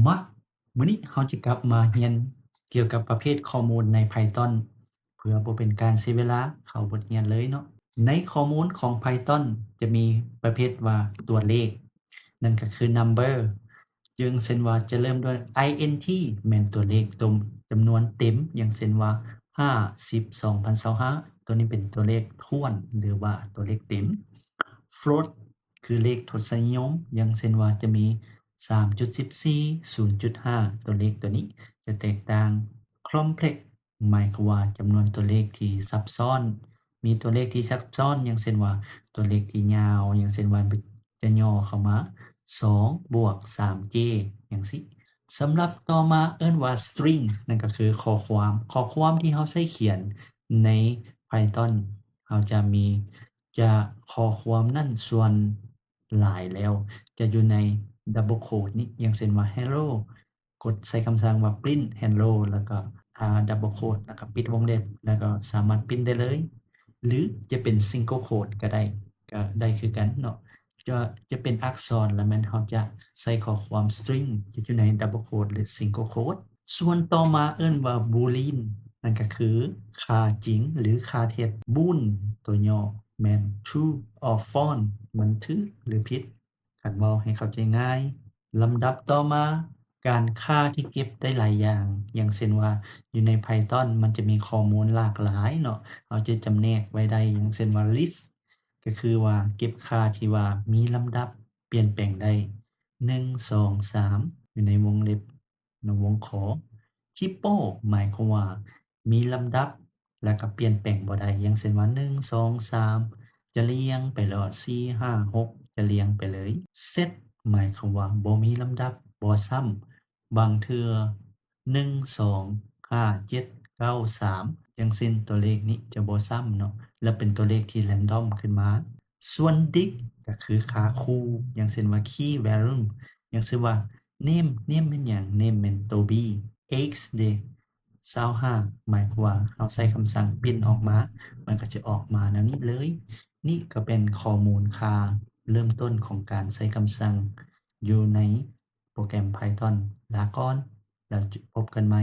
ມາ ມື້ນີ້ເຮົາຈະກັບມາຮຽນກ່ຽວກັບປະເພດຂໍ້ມູນໃນ Python ເພື່ອບໍ່ເປັນການເສຍເວລາ ເຂົ້າບົດຮຽນເລີຍເນາະ. ໃນຂໍ້ມູນຂອງ Python ຈະມີປະເພດວ່າຕົວເລກ ນັ້ນກໍຄື number ຢ່າງເຊັ່ນວ່າຈະເລີ່ມດ້ວຍ int ແມ່ນຕົວເລກຕົວ ຈຳນວນເຕັມ ຢ່າງເຊັ່ນວ່າ ຫ້າ ສິບ ສອງພັນຊາວຫ້າ ຕົວນີ້ເປັນຕົວເລກຖ້ວນ ຫຼືວ່າຕົວເລກເຕັມ. Float ຄືເລກທົດສະນິຍົມ ຢ່າງເຊັ່ນວ່າຈະມີ ສາມຈຸດສິບສີ່ ສູນຈຸດຫ້າ ຕົວເລກຕົວນີ້ຈະແຕກຕ່າງ. Complex ໝາຍຄວາມວ່າຈຳນວນຕົວເລກທີ່ຊັບຊ້ອນ ມີຕົວເລກທີ່ຊັບຊ້ອນ ຢ່າງເຊັ່ນວ່າຕົວເລກທີ່ຍາວ ຢ່າງເຊັ່ນວ່າຈະຫຍໍ້ເຂົ້າມາ ສອງ ບວກ ສາມ J ຈັ່ງຊີ້. ສຳລັບຕໍ່ມາເອີ້ນວ່າ string ນັ້ນກໍຄືຂໍ້ຄວາມ ຂໍ້ຄວາມທີ່ເຮົາໃຊ້ຂຽນໃນ Python ເຮົາຈະມີ ຈະ ຂໍ້ຄວາມນັ້ນສ່ວນຫຼາຍແລ້ວຈະຢູ່ໃນ double quote ນີ້ ຢ່າງເຊັ່ນວ່າ hello ກົດໃສ່ຄຳສັ່ງວ່າ print hello ແລ້ວກໍ double quote ແລ້ວກໍປິດວົງເລັບ ແລ້ວກໍສາມາດ print ໄດ້ເລີຍ ຫຼືຈະເປັນ single quote ກໍໄດ້ ກໍໄດ້ຄືກັນເນາະ. ຈະ ຈະເປັນອັກສອນ ແລ້ວແມ່ນເຮົາຈະໃສ່ຂໍ້ຄວາມ string ຈະຢູ່ໃນ double quote ຫຼື single quote. ສ່ວນຕໍ່ມາເອີ້ນວ່າ Boolean ນັ້ນກໍຄືຄ່າຈິງ ຫຼື ຄ່າເທັດ. Bool ຕົວຫຍໍ້ແມ່ນ true or false ມັນຖືກ ຫຼື ຜິດ ຄັນເວົ້າໃຫ້ເຂົ້າໃຈງ່າຍ. ລຳດັບຕໍ່ມາ ການຄ່າທີ່ເກັບໄດ້ຫຼາຍຢ່າງ ຢ່າງເຊັ່ນວ່າ ຢູ່ໃນ Python ມັນຈະມີຂໍ້ມູນຫຼາກຫຼາຍເນາະ ເຮົາຈະຈຳແນກໄວ້ໄດ້ ຢ່າງເຊັ່ນວ່າ list ກໍຄືວ່າເກັບຄ່າທີ່ວ່າມີລຳດັບປ່ຽນແປງໄດ້ ໜຶ່ງ ສອງ ສາມ ຢູ່ໃນວົງເລັບ ໃນວົງຂໍ. Typo ໝາຍຄວາມວ່າມີລຳດັບ ແລ້ວກໍປ່ຽນແປງບໍ່ໄດ້ ຢ່າງເຊັ່ນວ່າ ໜຶ່ງ ສອງ ສາມ ຈະລຽງໄປເລີຍ ສີ່ ຫ້າ ຫົກ ຈະລຽງໄປເລີຍ. Set ໝາຍຄວາມວ່າບໍ່ມີລຳດັບ ບໍ່ຊ້ຳ ບາງເທື່ອ ໜຶ່ງ ສອງ ຫ້າ ເຈັດ ເກົ້າ ສາມ ຢ່າງເຊັ່ນ ຕົວເລກນີ້ຈະບໍ່ຊ້ຳເນາະ ແລະ ເປັນຕົວເລກທີ່ random ຂຶ້ນມາ. ສ່ວນ Dict ກໍຄືຄ່າຄູ່ ຢ່າງເຊັ່ນວ່າ key value ຢ່າງເຊັ່ນວ່າ name name ແມ່ນຫຍັງ? Name ແມ່ນໂຕບີ. Age ເດ ຊາວຫ້າ ໝາຍຄວາມວ່າເຮົາໃຊ້ຄຳສັ່ງ print ອອກມາ ມັນກໍຈະອອກມາແນວນີ້ເລີຍ. ນີ້ກໍເປັນຂໍ້ມູນຄ່າເລີ່ມຕົ້ນຂອງການໃຊ້ຄຳສັ່ງຢູ່ໃນໂປຣແກຣມ Python. ລາກ່ອນ ແລ້ວພົບກັນໃໝ່.